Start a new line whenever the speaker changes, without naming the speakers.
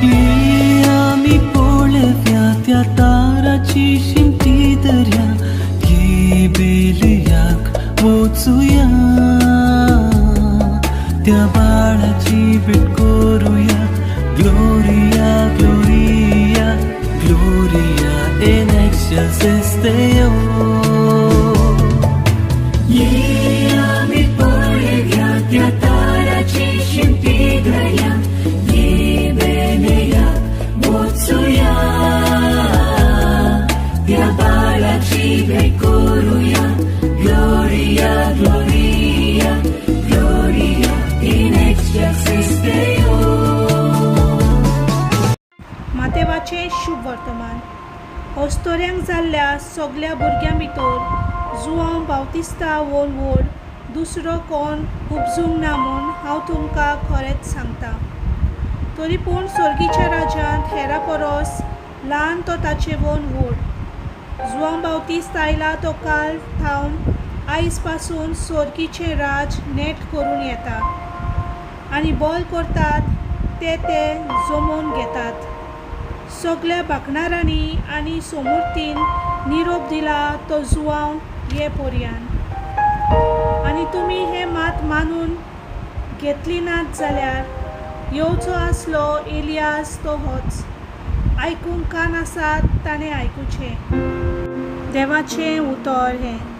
ये आमी पळोवया त्या ताराची शिमटी दर्या, ये बेलयाक वचुया, त्या बाळाची भेट करुया. Gloria, Gloria, Gloria in excelsis Deo. ये आमी पळोवया त्या ताराची शिमटी दर्या, ये बेलयाक वचुया, त्या बाळाची भेट करुया. Gloria, Gloria, Gloria in excelsis Deo.
मातेवाचें शुभ वर्तमान. अस्तोऱ्यांक जाल्ल्या सगल्या भुरग्यां भितर जुआंव बावतिस्ता वोन व्हड दुसरो कोण उपजूंक ना म्हूण हांव तुमकां खरेंच सांगता. तरी पूण सर्गीच्या राज्यांत हेरा परस ल्हान तो ताचे वोन व्हड. जुआंव बावतिस्त आयला तो काल थावन आयज पासून सर्गीचें राज नेट करून येता आनी बल करतात ते ते जमोवन घेतात. सगल्या बाकणारांनी आनी सोमुर्तीन निरोप दिला तो जुआंव ये पोरयान. आनी तुमी हें मात मानून घेतली नात जाल्यार येवचो आसलो एलियास तो होच. आयकूंक कान आसात ताणें आयकुचें. देवाचें उतर हें.